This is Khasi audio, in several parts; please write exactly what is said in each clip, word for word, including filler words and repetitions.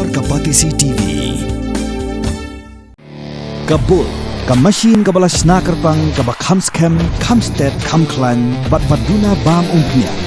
Ka Batesi T V. Ka Bull, ka machine kaba la shna kyrpang, kaba kham skhem, kham stet, kham khlaiñ, bad ba duna bam umphniang.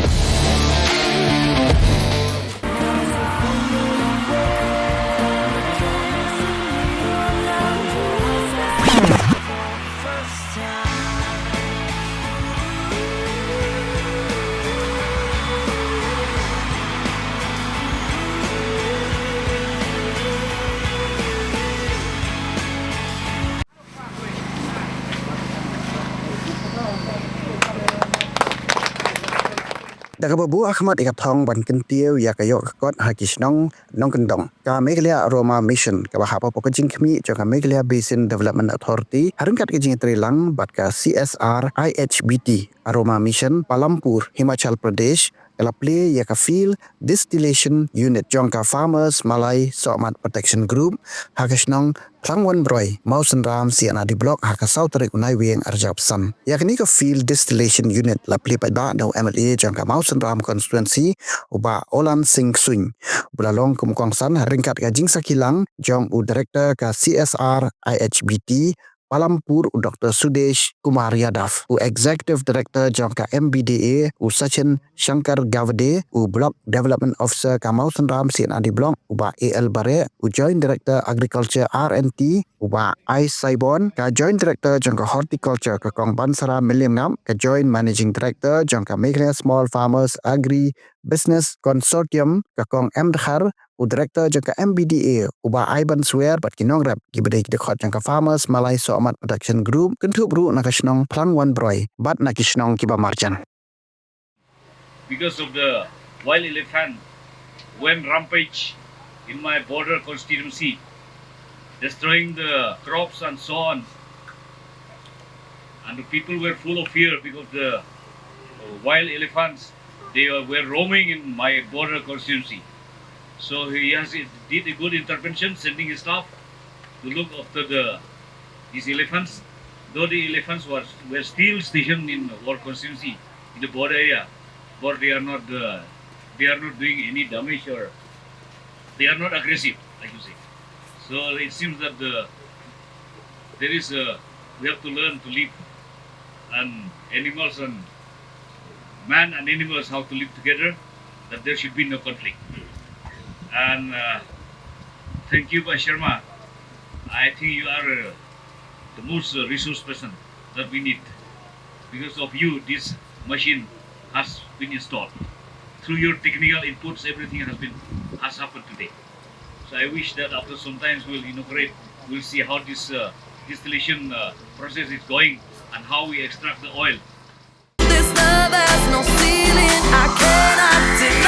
Da kaba buh ha khmat ïa ka thong ban kyntiew ïa ka ïoh ka kot ha ki shnong nongkyndong, ka Meghalaya Aroma Mission, kaba hap hapoh ka jingkhmih jong ka Meghalaya Basin Development Authority, ha ryngkat ka jingïatreilang bad ka C S R I H B T Aroma Mission, Palampur, Himachal Pradesh, ka la plie ïa ka Field Distillation Unit jong ka Farmers Malai Sohmat Protection Group, ha ka shnong Thlangwanbroi, Mawsynram C and R D Block, ha ka saw tarik u Naiwieng arhajar arphew san. Ïa kane ka Field Distillation Unit la plie paidbah da u M L A jong ka Mawsynram Constituency, u Bah Olan Singh Suin, uba la long kum u kongsan ha ryngkat ka jingsakhi lang jong u Director ka C S R I H B T Palampur, u Doctor Sudesh Kumar Yadav, u Executive Director jong ka M B D A, u Sachin Shankar Gavade, u Block Development Officer ka Mawsynram C and R D Block, u Bah A L Bareh, u Joint Director Agriculture R and T, u Bah I Saibon, ka Joint Director jong ka Horticulture, ka Kong Bansara Mylliem Ngap, ka Joint Managing Director jong ka Meghalaya Small Farmers Agri Business Consortium, ka Kong M Dkhar, u Director jong ka M B D A, u Bah Iban Swer, bad ki nongrep kiba dei ki dkhot jong ka Farmers Malai Sohmat Production Group, kynthup ruh na ka shnong Thlangwanbroi bad na ki shnong kiba marjan. Because of the wild elephant went rampage in my border constituency, destroying the crops and so on. And the people were full of fear because the, uh, wild elephants, they were, were roaming in my border constituency. So he has, he did a good intervention, sending his staff to look after the, these elephants. Though the elephants were, were still stationed in our constituency, in the border area, but they are not, uh, they are not doing any damage, or they are not aggressive, I should say. So it seems that the, there is a, we have to learn to live, and animals and man and animals, how to live together, that there should be no conflict. And, uh, thank you, Bah Sharma. I think you are, uh, the most, uh, resource person that we need. Because of you, this machine has been installed. Through your technical inputs, everything has been, has happened today. So I wish that after some times we'll inaugurate, we'll see how this, uh, distillation, uh, process is going and how we extract the oil. This love has no ceiling. I cannot deny.